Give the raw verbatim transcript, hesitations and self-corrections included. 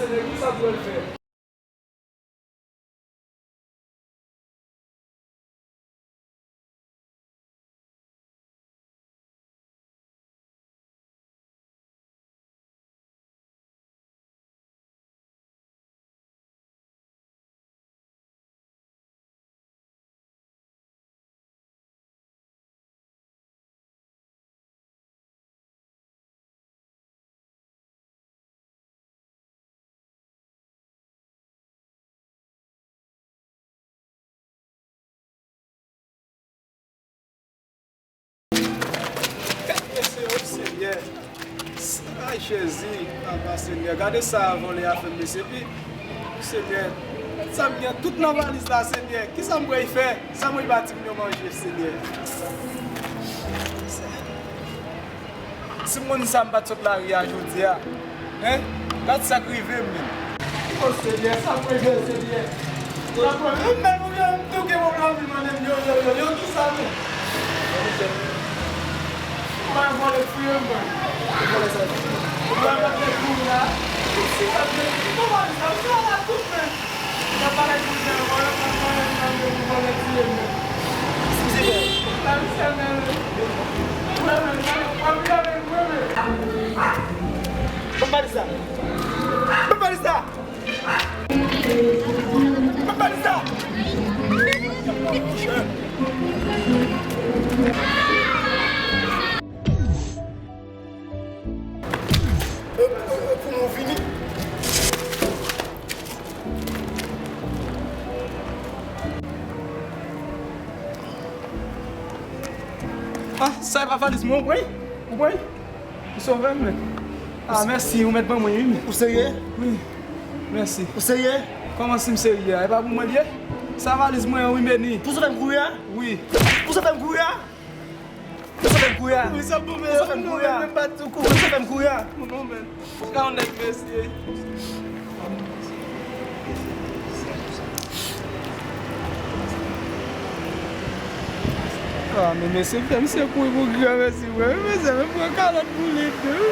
Senyè, ki sa pou l fè? Gade mesye, o Senyè. Ay, Jezi, papa Senyè, gade sa vòlè a fè m, mesye. Pi, Senyè, sa m gen tout nan valiz la, Senyè. Kisa m pral fè? Sa mwen ba timoun yo manje, Senyè. Si m konn sa, m pa t sot lari a jodi a. Hein? Gad sa k rive m, men. O Senyè, sa k rive, Senyè? Sa k rive m, men, ou menm tou gen pwoblèm, mande m, yo, yo, yo, yo, kisa, men? Ou pa vòlè fouye m, mwen. Ou vòlè sa? Ou vòlè sa, men, kou la. Si sa, men, ou vòlè sa, ou vòlè tout, men. Ban m pale sa. Ban m pale sa. Ban m pale sa. Pou nou fini. Ah, sa e pa valiz mwen, ou pran? Ou pran? Ou sove m, men. Ah, mèsi, ou mèt ban mwen, wi, men. Ou serye? Wi. Mèsi. Ou serye? Kòman si m serye a? E pa pou mwen l ye? Sa valiz mwen an, wi, men ni. Pou sove m kouri a? Wi. Pou sove m kouri a? Pou sove m kouri a? Wi, sa bon, men. Pou sove m kouri a? Pou sove m kouri a? Non, men. Ou ka yon nèg mesye. Ah, men mesye, fè misye kouri pou gran mesye, wi. Mesye, men pran kalòt pou li tou.